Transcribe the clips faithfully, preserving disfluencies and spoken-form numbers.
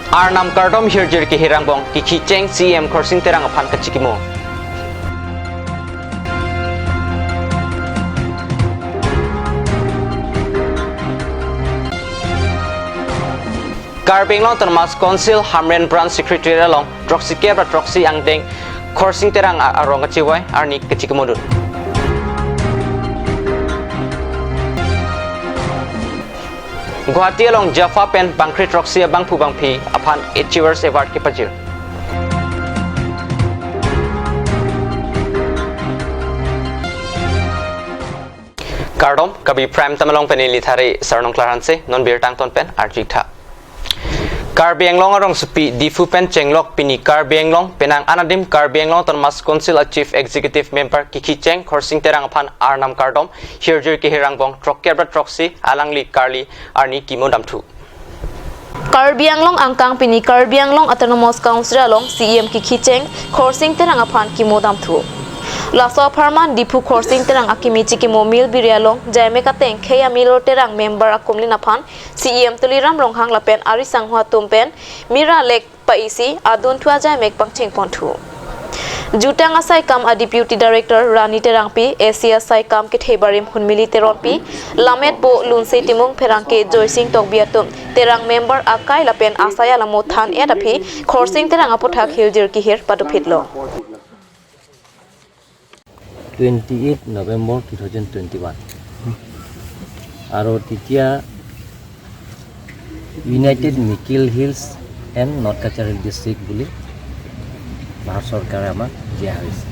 Arnam kardom hirjir kehir angbong kikhicheng C E M Khorsing Terang aphan kachikimo. Karbi Anglong Autonomous Council Hamren Branch Secretariat along throksi kep ra throksi angdeng Khorsing Terang a-, arong kachevoi arni kachikimodun. Guwahati along Jaffa pen bangkre throksi abangphu bangphi aphan Achievers Award kepajir. Kardom, Karbi Prime Time along pen neli Thari Sarnong Klarhanse, non birta angton pen arju-ik tha. Karbi Anglong arongsopi Diphu pen chenglok pini Karbi Anglong penang anadim Karbi Anglong Autonomous Council a Chief Executive Member kikhicheng Khorsing Terang aphan Arnam kardom hirjir kehir angbong throksi kep ra throksi alangli karli arni kimodamthu. Karbi Anglong angkang pini Karbi Anglong Autonomous Council along C E M kikhicheng Khorsing Terang aphan kimodamthu. Laso apharman Diphu Khorsing Terang akimi chikimo Milbiri along jaimek ateng Khei Amilor Terang member akumlin aphan C E M Tuliram Ronghang lapen ari sangho atum pen mira lek pa-isi adunthu ajaimek pangchengponthu. Jutang asaikam a Deputy Director Rani Terangpi, A C asaikam kethe barim Hunmili Teronpi, Lametpo Lunse Timung, pherangke Joysing Tokbi atum Terang member akai lapen asai alamo than-et aphi Khorsing Terang aputhak hirjir kehir padophitlo. Twenty-eight November two thousand twenty-one. আৰু তেতিয়া ইউনাইটেড মিকিল hills and north কাছাৰী ডিষ্ট্ৰিক্ট বুলি ভাৰত চৰকাৰে আমাক দিয়া হৈছে।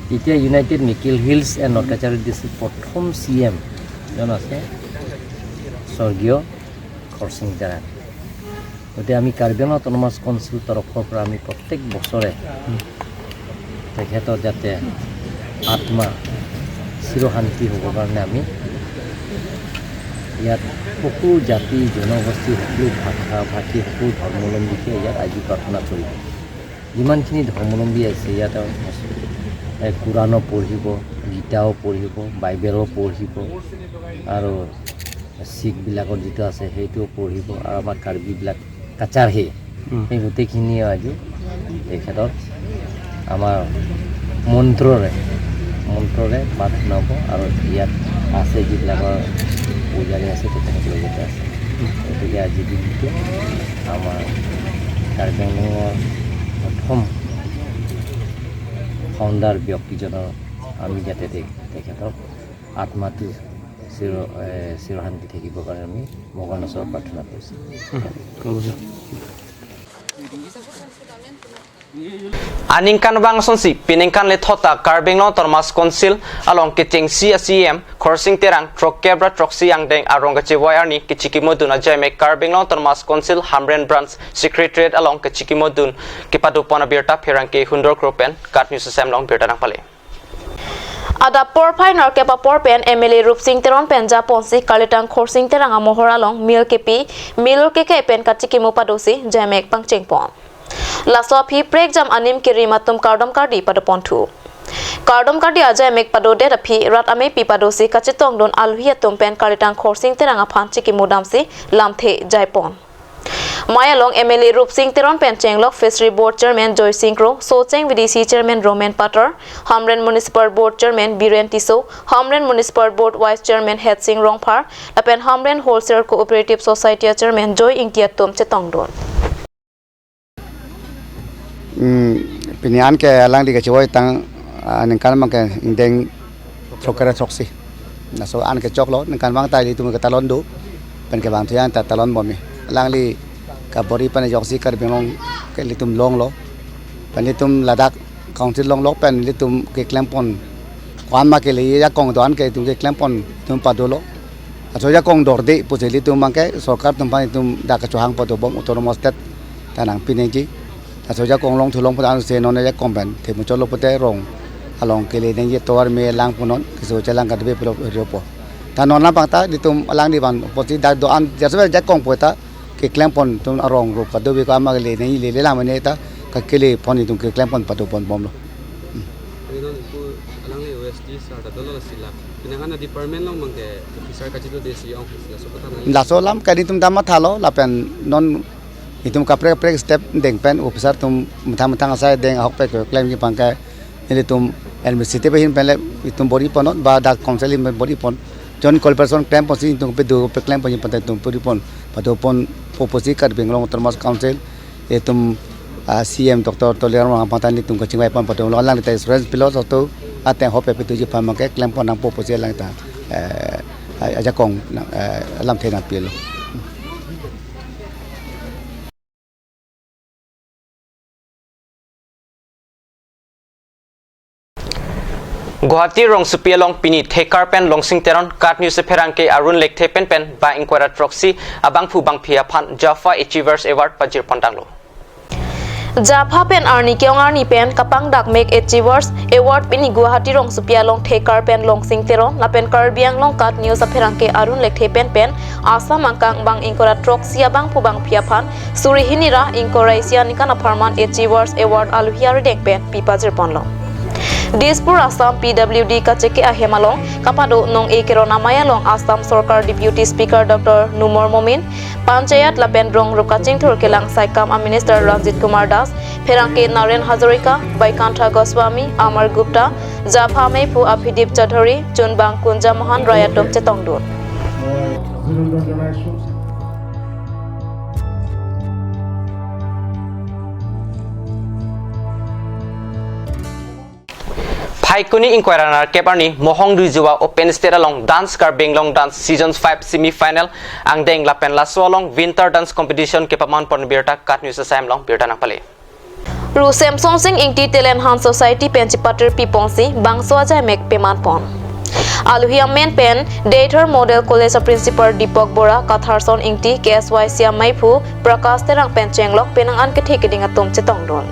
তেতিয়া ইউনাইটেড মিকিল হিলছ এণ্ড নৰ্থ কাছাৰী ডিষ্ট্ৰিক্ট প্ৰথম চি এম জন আছে স্বৰ্গীয় খৰচিং তেৰাং। গতিকে আমি কাৰ্বি আংলং অট'নমাছ কাউন্সিল তৰফৰ পৰা আমি প্ৰত্যেক বছৰে তেখেতৰ যাতে আত্মা চিৰশান্তি হ'বৰ কাৰণে আমি ইয়াত সকলো জাতি, জনগোষ্ঠী, সকলো ভাষা ভাষী, সকলো ধৰ্মাৱলম্বীকে ইয়াত আজি প্ৰাৰ্থনা কৰিম। যিমানখিনি ধৰ্মাৱলম্বী আছে ইয়াত, এ, কোৰাণো পঢ়িব, গীতাও পঢ়িব, বাইবেলো পঢ়িব, আৰু শিখবিলাকৰ যিটো আছে সেইটোও পঢ়িব, আৰু আমাৰ কাৰ্বিবিলাক কাছাৰ হে, উম। সেই গোটেইখিনিও আজি তেখেতক আমাৰ মন্ত্ৰৰে, মন্ত্ৰৰে মাত শুনাব। আৰু ইয়াত আছে যিবিলাকৰ পূজাৰী আছে, তেখেতসকলৰ ইয়াতে আছে। গতিকে আজিৰ দিনটো আমাৰ কাৰ্বি আংলঙৰ প্ৰথম ফাউণ্ডাৰ ব্যক্তিজনৰ আমি যাতে তে-, তেখেতৰ আত্মাটো চিৰ-, এ, চিৰশান্তি থাকিবৰ কাৰণে আমি ভগৱানৰ ওচৰত প্ৰাৰ্থনা কৰিছোঁ। Aningkanvang asonsi, peningkan le thota Karbi Anglong Autonomous Council along kechengsi a C E M Khorsing Terang throkkep ra throksi angdeng arong kachevoi arni kachikimodun ajaimek Karbi Anglong Autonomous Council Hamren Branch Secretariat along kachikimodun kepadopon abirta pherangke Hundor Kro pen KAT News Assam along birta nangpale. Adap porphai nerkep apor pen M L A Rupsing Teron pen japonsi kalitang Khorsing Terang amohor along mil kepi, mil keke pen kachikimo padosi jaimek pangchengpon. Laso aphi prekjam anim kerim atum kardom kardi padoponthu. Kardom kardi ajaimek padodet aphi rat amepi padosi kachetongdun alhi atum pen kalitang Khorsing Terang aphan chikimodamsi lamthe jaipon. Mei along M L A Rupsing Teron pen chenglok Fishery Board Chairman Joysing Kro, Socheng V D C Chairman Roman Pator, Hamren Municipal Board Chairman Biren Tisso, Hamren Municipal Board Vice Chairman Hetsing Rongphar, lapen Hamren Wholesale Cooperative Society Chairman Joy Ingti atum chetongdun. Hmm, pini an ke alangli kachevoi tang, ah, ningkan abang ke ingdeng throkkep ra throksi. Laso an ke choklo, ningkan abang ta ilitum ke talon do, pen kevang thu an ta talon bom me. Alangli kabor-i pen ajoksi Karbi Anglong ke ilitum longlo. Pen ilitum ladak council longlo pen ilitum keklempon. Ko-an ma kele ajakong do-an ke ilitum keklempon ilitum padolo. Laso ajakong dorde pusi ilitum abang ke sorkar atum aphan ilitum dak kachohang padobom autonomous state ta nangpi nangji. Laso ajakong longthu long puta ansi non ajakong pen themu cholo pute rong along kele nangji tovar me lang punon keso chelang kadebe pulo riopo. Ta non lang pangta ilitum alangli abang pusi dak do-an jaso ajakong puta keklempon atum arong ro kadebe ko-an ma kele nangji lele lang mene ta kakele pon ilitum keklempon padopon bomlo. Alangli O S D sir ta dolo sila. Pinangan department along abangke officer kachito desi ong sila sopo tang. Laso alam ke nelitum ta mathalo lapen non itum kaprek kaprek step deng pen officer atum methang methang asai deng ahokpet keklemji abangke nelitum administrative ahin pen le itum bor-i pon non ba dak council ahin pen bor-i pon. Joint corporation klemponsi itum kepedo kepeklemponji aphan ta itum bor-i pon. Padopon popo si Karbi Anglong Autonomous Council itum, ah, C M Doctor Tuliram Ronghang aphan ta nelitum kachingvai pon padopon lo, alangli ta assurance pilo, soto ateng ahokpet pedoji aphan abangke klempon nangpo pusi alang ta, eh, ajakong nang, eh, alamthe nangpilo. Guwahati rongsopi along pini thekar pen Longsing Teron, KAT News apherangke Arun Lekthe pen pen bang ingkoi ra throksi abangphu bangphi aphan JAFA Achievers Award pajir pon tanglo. JAFA pen arni ke-ong arni pen kapangdak mek Achievers Award pini Guwahati rongsopi along thekar pen Longsing Teron lapen Karbi Anglong KAT News apherangke Arun Lekthe pen pen Assam angkang bang ingkoi ra throksi abangphu bangphi aphan suri hini ra ingkoi ra isi aningkan apharman Achievers Award alohi arideng pen pi pajir ponlo. Dispur Assam P W D kacheke ahem along kapado nong-e keron amei along Assam Sorkar Deputy Speaker Doctor Numal Momin, Panchayat lapen rong rup kachingthur kelang saikam a Minister Ranjit Kumar Das, pherangke Naren Hazarika, Vaikantha Goswami, Amar Gupta, JAFA meiphu Abhidip Chaudhary, chunbang Kunja Mohan Roy atum chetongdun. Phaikuni ingkoi ra nerkep arni Mohong Duijuwa Open Stage along Dance Karbi Anglong Dance Season five Semi Final angdeng lapen laso along Winter Dance Competition kepaman pon birta KAT News Assam along birta nangpale. Ru Semsonsing Ingti Talent Hunt Society pen chipatir piponsi bangso ajai mek peman pon. Alohi amen pen Deithor Model College a Principal Deepak Bora, Katharson Ingti, K S Y C a meiphu Prakash Terang pen chenglok penang an kethe keding atum chetongdun.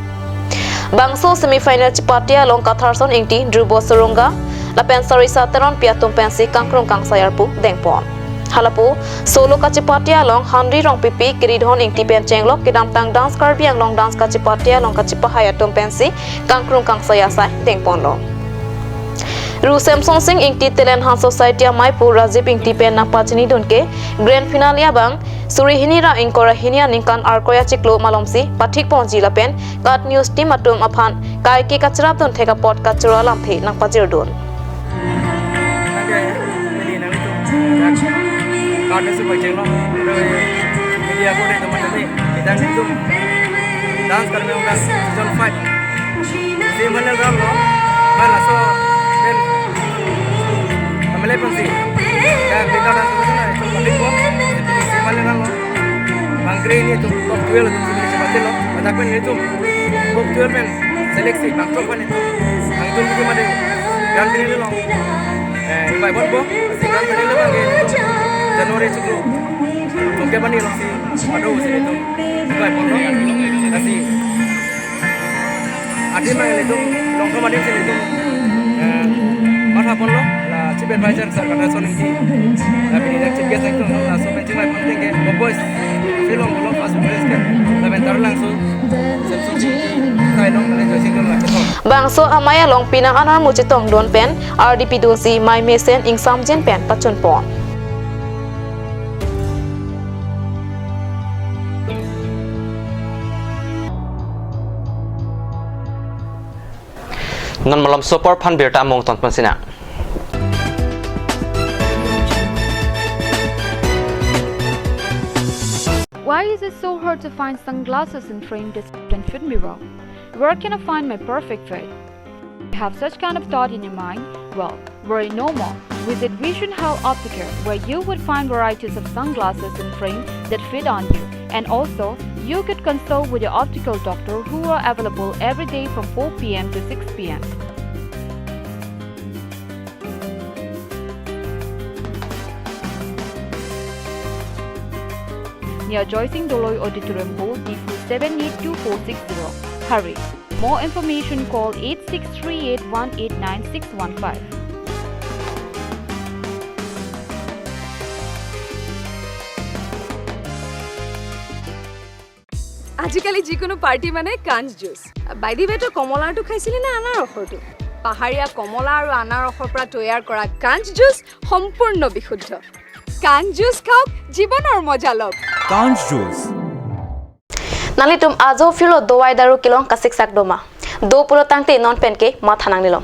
Bangso semi final chipate along Katharson Ingti, Dhrubo Surunga lapen Sarisa Teronpi atum pensi kangkrung kangsai arpu dengpon. Halapu solo kachipate along Henry Rongpipi, Kiridhon Ingti pen chenglok kedamtang Dance Karbi Anglong Dance kachipate along kachipahai atum pensi kangkrung kangsai asai dengponlo. Ru Semsonsing Ingti Talent Hunt Society a meiphu Rajiv Ingti pen nangpachinidun ke grand finale abang suri hini ra ingkoi ra hini aningkan Arkoi achiklo malomsi pathik ponji lapen KAT News team atum aphan kaike kacharapdun thek apot kachoro alamthe nangpajirdun. KAT News pachenglo, media ko de teman tadi, kita itu Dance Karbi Anglong Dance Season five. Semi final round lo, ba laso pen M L A pensi. Ya, kita dance ko sana, itu penting ko. Semi final round lo. Bang Gre ini itu top twelve itu sini cepat lo. Ada pen itu top twelve pen seleksi bang top pen itu. Bang itu mungkin ada grand final lo. Eh, invite bon bo. Grand final lo bang itu. January chiklo. Tongke bani lo si. Aduh, sini itu. Invite bon lo. Kasih. Adim ang ilitum, Longkhom adim si ilitum, eh, matha ponlo, la Chief Advisor Sir Katharson Ingti, la pini dak Chief Guest nangtum, laso pen chingvai pon tengke, Bobois, Shillong pulo first place ke, lapen Taralangso, Semsonsing Ingti, Tailong, lapen Joysing Dolo, lapen Bangso amei along penang an armu chetongdun pen, ardi pidunsi mei mesen ingsamjin pen pachun pon. Non malomso apor aphan birta mungton pon sinang. Why is it so hard to find sunglasses and frame that fit me well? Where can I find my perfect fit? You have such kind of thought in your mind? Well, worry no more. Visit Vision Health Opticare, where you would find varieties of sunglasses and frame that fit on you. And also, you could consult with your optical doctor who are available every day from four p m to six p m. Near Joysing Doloi Auditorium Hall, D four seven eight two four six zero. Hurry! More information, call eight six three eight one eight nine six one five. আজিকালি যিকোনো পাৰ্টি মানে কাঞ্চ juice. By the way, তই কমলাটো খাইছিলি নে আনাৰসৰটো? পাহাৰীয়া কমলা আৰু আনাৰসৰ পৰা তৈয়াৰ কৰা কাঞ্চ জুচ সম্পূৰ্ণ বিশুদ্ধ। কাঞ্চ জুচ খাওক, জীৱনৰ মজা লওক। কাঞ্চ juice. Nanglitum ajo phirlo dovai daru kelong kasiksak doma. Do pulo tangte non penke matha nangnelo.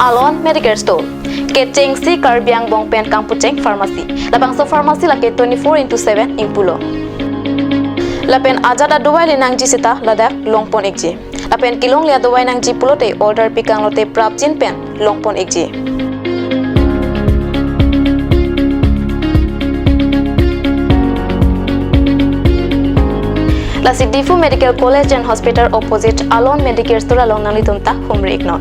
Alon Medicare Store. Kechengsi Karbi angbong pen kangpucheng pharmacy. Labangso pharmacy lake twenty-four into seven ingpulo. Lapen ajat adovai le nangji seta ladak longpon ikji. Lapen kelongle adovai nangji pulote order pikang lote prapjin pen longpon ikji. Lasi Diphu Medical College and Hospital opposite Alon Medicare Store along nanglitum ta humri iknon.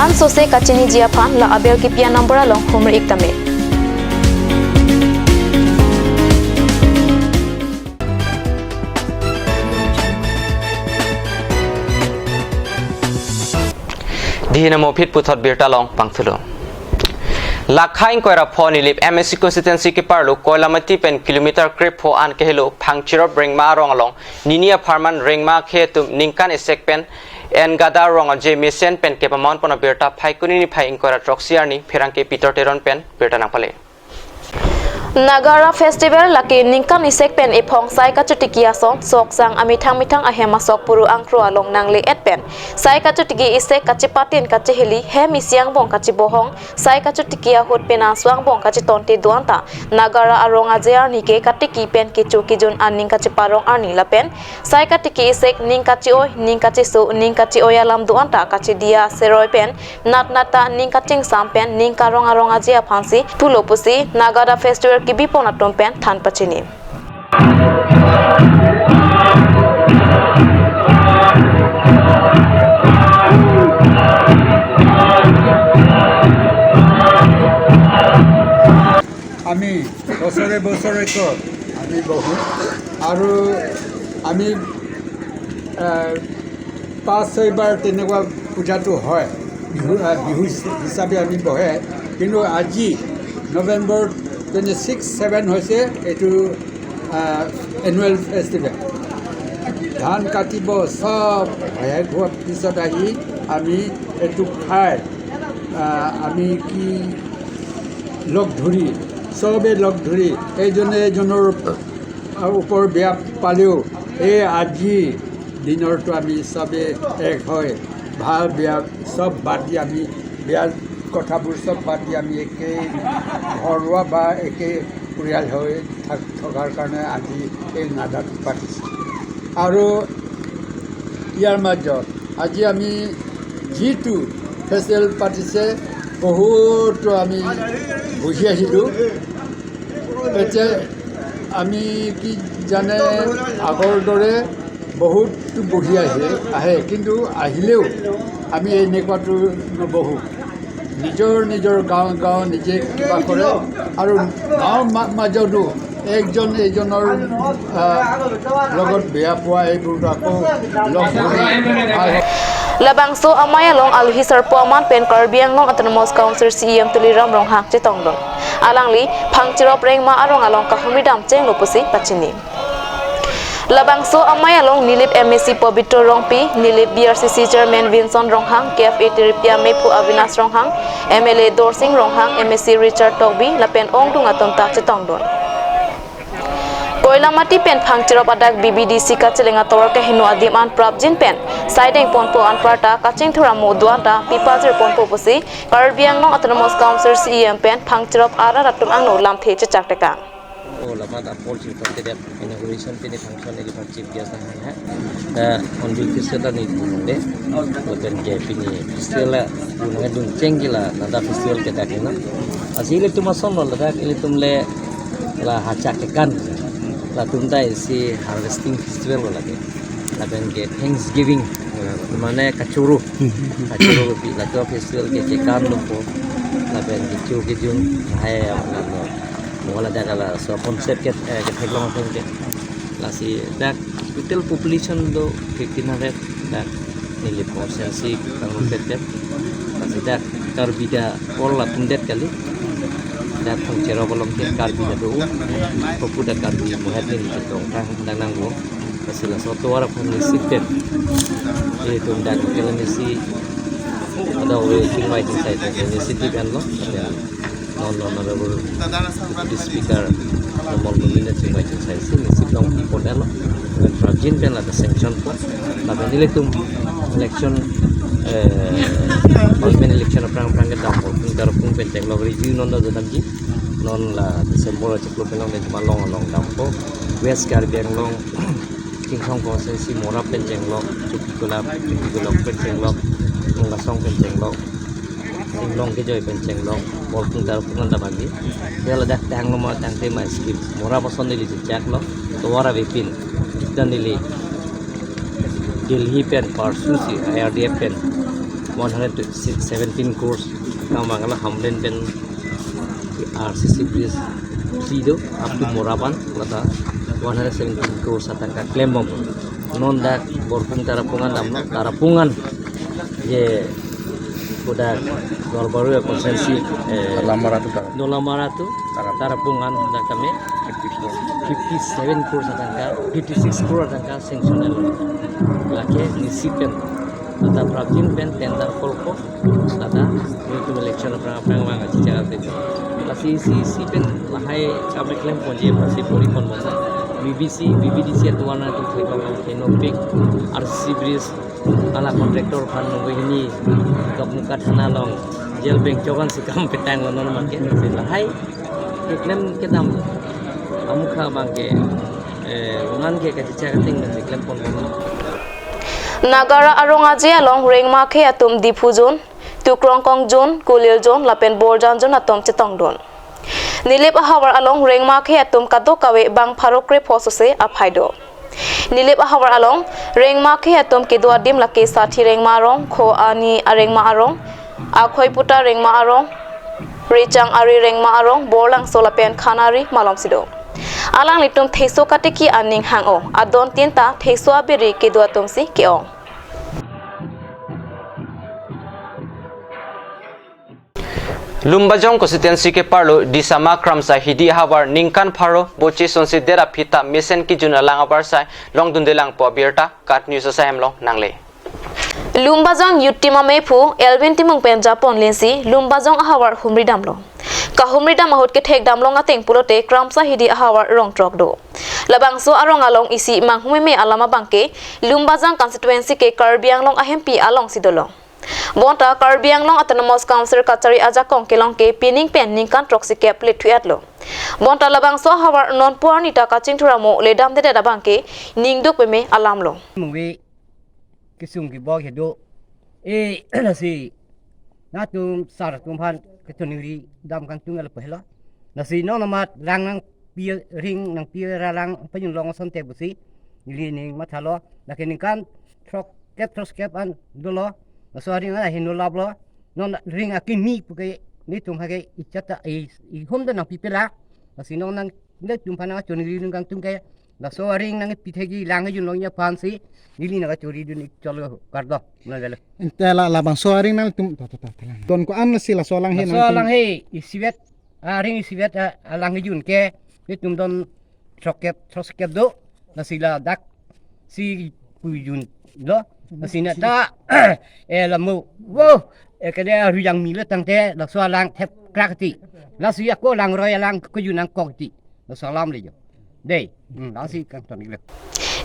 An sose kachiniji aphan la aber kipi a-number along humri ik tame. Dihi namo phit puthot birta long pangthulo. Lakha ingkoi ra pho Nilip M A C constituency keparlo Koilamati pen kilometer krepho an kehelo Phangchirop Rengma arong along nini apharman Rengma akhe atum ningkan isek pen en gada rong aje mesen pen kepamon pon abirta Phaikuni niphai ingkoi ra throksi arni pherangke Peter Teron pen birta nangpale. Nagara Festival lake ningkan isek pen ephong sai kachotiki ason soksang amethang methang ahem asok puru angkro along nangle-et pen sai kachotiki isek kachepatin kacheheli hem isi angbong kachebohong sai kachotiki ahut pen aso angbong kachetonte do-an ta Nagara arong aje arni ke katiki pen kecho kejun aning kacheparong arni lapen sai katiki isek ning kache-oi, ning kacheso, ning kache-oi alam do-an ta kachediya seroi pen nat nat ta ning kachingsam pen ning karong arong aje aphansi pulo pusi Nagara Festival kebipon atum pen than pachini. আমি বছৰে বছৰে তো আমি বহোঁ আৰু আমি, আহ, পাঁচ ছয়বাৰ তেনেকুৱা পূজাটো হয়, বিহু, আহ, বিহু হিচ-, হিচাপে আমি বহে। কিন্তু আজি নৱেম্বৰ টুৱেণ্টি ছিক্স, ছেভেন হৈছে এইটো, আহ, এনুৱেল ফেষ্টিভেল। ধান কাটিব, চব শেষ হোৱাৰ পিছত আহি আমি এইটো খাই, আহ, আমি কি লগ ধৰি, চবে লগ ধৰি এইজনে এইজনৰ ওপৰ বেয়া পালেও এই আজি দিনৰটো আমি চবে এক হৈ ভাল বেয়া চব বাদ দি আমি বেয়া কথাবোৰ চব বাদ দি আমি একে ঘৰুৱা বা একে পৰিয়াল হৈ থাক-, থকাৰ কাৰণে আজি এই নাগাৰাটো পাতিছোঁ। আৰু ইয়াৰ মাজত আজি আমি যিটো ফেষ্টিভেল পাতিছে, বহুতো আমি বহি আহিলোঁ। এতিয়া আমি কি জানে, আগৰ দৰে বহুতো বহি আহে, আহে, কিন্তু আহিলেও আমি এনেকুৱাতো নবহোঁ। নিজৰ নিজৰ গাঁও, গাঁও নিজে কিবা কৰে আৰু গাঁৱৰ মা-, মাজতো একজন এইজনৰ, আহ, লগত বেয়া পোৱা এইবোৰতো আকৌ লগ ধৰি ভাল হয়। Labangso amei along aluhi sarpo aman pen Karbi Anglong Autonomous Council C E M Tuliram Ronghang chetongdun. Alangli Phangchirop Rengma arong along kahumri dam chenglo pusi pachini. Labangso amei along Nilip M A C Pobitro Rongpi, Nilip B R C C Chairman Vinson Ronghang, K F A Tiripia Mephu Avinash Ronghang, M L A Dorsing Ronghang, M A C Richard Tokbi lapen ongdung atum ta chetongdun. Koilamati pen Phangchirop adak B B D C kacheleng atovar kaheno adim an prapjin pen saideng ponpo anparta kachingthur amo do-an ta pipajir ponpo pusi Karbi Anglong Autonomous Council C E M pen Phangchirop arat atum angno lamthe chechak tekang. O lama ta apor chingthon kedet inauguration pini function ili phan chief guest ahan ha. Ta on duty se ta ni de. Lapen ke pini festival la dunang dungcheng ke la nada festival kedak na. Asi ilitum ason lo ladak ilitum le la hachak kekan. Latum ta isi harvesting festival lo lake. Lapen ke Thanksgiving, mane kachoro. Kachoro pi lato festival ke kekan lo po. Lapen ke chu kejun hai lo. Mo ladak laso concept ke, eh, ketheklong atum ke. Lasi dak total population do fifteen hundred dak Nilip constituency kangrumpet det. Lasi dak Karbi ta kol latum det kali. Dak Phangchirop along ke Karbi ta do. Kopu dak Karbi mohet ni tong tang dang nang bo. Lasi laso atovar aphan nisi pen, ilitum dak ke nisi ada ove chingvai chingsai ta nisi ti kan lo. Ya. Non Honorable Deputy Speaker Numal Momin chingvai chingsai si nisi along pipon lo. Pen prapjin pen lata sanction po. Lapen ilitum election, eh, parliament election aphrang aphrang kedam Borpung Tarapung pen theklong review non do damji. Non la December chiklo pen along nelitum along along dampo. West Karbi Anglong, Chingsong constituency Mora pen chenglok, Chokihola, Chokihola pen chenglok, Mongasong pen chenglok, Inglong Kejoi pen chenglok, Borpung Tarapung an damji. Ya ladak tanglo ma tangte ma scheme. Mora ason neli chechak lo, tovar avepin. Kita neli Delhi pen parsu si I R D F pen one hundred seventeen crores. Kamangala Hamren pen R C C bridge si do up to Mora pen lata one hundred seventeen crores atangka klembom. Non dak Borpung Tarapung an damlo, Tarapung an je kodak Duarbagori constituency, eh, Dolamara to Tarapung. Dolamara to Tarapung. Tarapung an dak kami fifty-four. Fifty-seven crores atangka, fifty-six crore atangka sanction lo. Lake nisi pen, lata prapjin pen tender call po, lata ilitum election aphrang aphrang vang achichak pen. Lasi isi isi pen lahai kami klem ponji, lasi pori pon masa. V V C, V V D C atovar nangtum theklong, Kenopik, R C C bridge, ala contractor aphan nunggu hini, Kapmuka thana along, jail bengchok an si kam petang lo non make, lasi lahai keklem kedam amukha abang ke, eh, unan ke kachichak ating nangsi klem pon pon. Nagara arong aje along rengma akhei atum Diphu zone, Tukrongkong zone, Kulil zone lapen Borjan zone atum chetongdun. Nilip ahavar along rengma akhei atum kadokave bang pharo krepho sose aphai do. Nilip ahavar along rengma akhei atum kedo adim lake Sathi Rengma Arong, Kho Ani Arengma Arong, Akhoiputa Rengma Arong, Rechang Ari Rengma Arong, Borlangso lapen Khanari malom si do. Alanglitum theso katiki aning hang-o, adon tin ta theso abiri kedo atum si ke-ong. Lumbajong constituency keparlo Disama Kramsa Hidi ahavar ningkan pharo bochi sonsi dera phita mesen kejun alang avarsai longdunde langpo abirta KAT News asai hem along nangle. Lumbajong Youth Team amephu Elvin Timung pen japon lensi Lumbajong ahavar humri damlo. Kahumri dam ahut kethek damlong ateng pulote Kramsa Hidi ahavar rong throk do. Labangso arong along isi manghumeme alam abangke Lumbajong constituency ke Karbi Anglong ahempi along si dolo. Bonta Karbi Anglong Autonomous Council kachari ajakong kelong ke pining pen ningkan throksi kep lethuat lo. Bonta labangso ahavar nonpu arni ta kachingthur amo ledamdedet abangke ningduk peme alam lo. Mungwi kesung kebok hedo. E, lasi nangtum sar atum aphan kachiningri dam kangtung el pehlo. Lasi non amat lang nangpi, ring nangpi ra lang pajun long asonte pusi neli ning mathalo. Lake ningkan throk kep throksi kep an dolo. Laso aring an ahin laplo. Non ring akimi puke nelitum hake ichat ta i, ihum ta nangpipe la. Lasi non nangtum aphan nangchiningri ningkan tum ke laso aring nangpi thekji lang hejun longji aphansi neli nangkachiningridun ik cholo kardom. Nang velo. Ante la labangso aring nangtum ta ta ta ta lang. Don ko-an si laso alang he laso nangtum alang he isivet, aring isivet, ah, alang hejun ke nelitum don throk kep throksi kep do. Lasi ladak si pujun lo. Lasi neta, eh, lamu. Wo, eh, kede arujang mile tangte laso alang thep krak ti. Lasi ako langroi alang kejun nangkok ti. Laso alam le jo. Dei, hmm, lasi kangton ik le.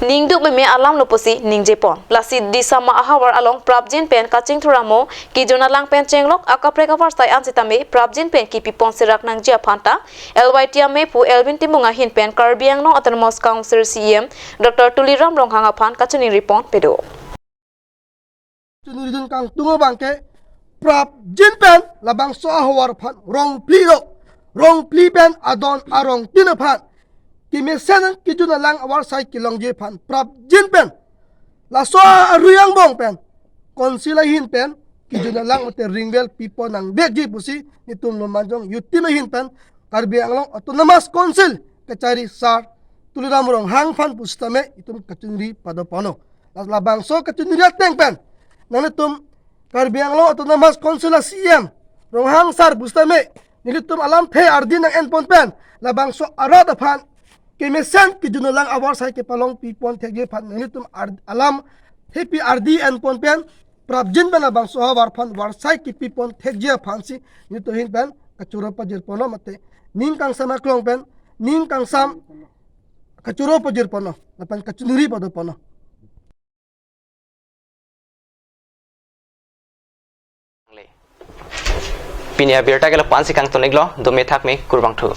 Ningduk meme alam lo pusi ningjepon. Lasi Disama ahavar along prapjin pen kachingthur amo kejun alang pen chenglok akaprek avarsai an sitame prapjin pen kipipon serak nangji aphanta L Y T amephu Elvin Timung ahin pen Karbi Anglong Autonomous Council C E M Doctor Tuliram Ronghang aphan kachiningripon pedo. Chiningridun kangtung abangke prapjin pen labangso ahavar aphan rong phli lo. Rong phli pen adon arong tin aphan kemesen kejun alang avarsai kelongji aphan prapjin pen laso arui angbong pen council ahin pen kejun alang mate ringvel pipon nangvekji pusi nelitum Lumbajong Youth Team ahin pen Karbi Anglong Autonomous Council kachari sar Tuliram Ronghang aphan pusitame itum kachiningri pado ponlo. Las labangso kachiningri ateng pen nanglitum Karbi Anglong Autonomous Council a C E M Ronghang sar pusitame nelitum alamthe ardi nang-enpon pen labangso arat aphan kemesen kejun alang avarsai kepalongpi pon thekji aphan nelitum ar-, alam thepi ardi enpon pen prapjin pen labangso ahavar aphan varsai kepi pon thekji aphansi nelitum ahin pen kachoro pajir ponlo mate ning kangsam aklong pen ning kangsam kachoro pajir ponlo lapen kachiningri pado ponlo. Pini abirta ke lapu-ansi kangton-iklo, dome thakme, kurvangthu.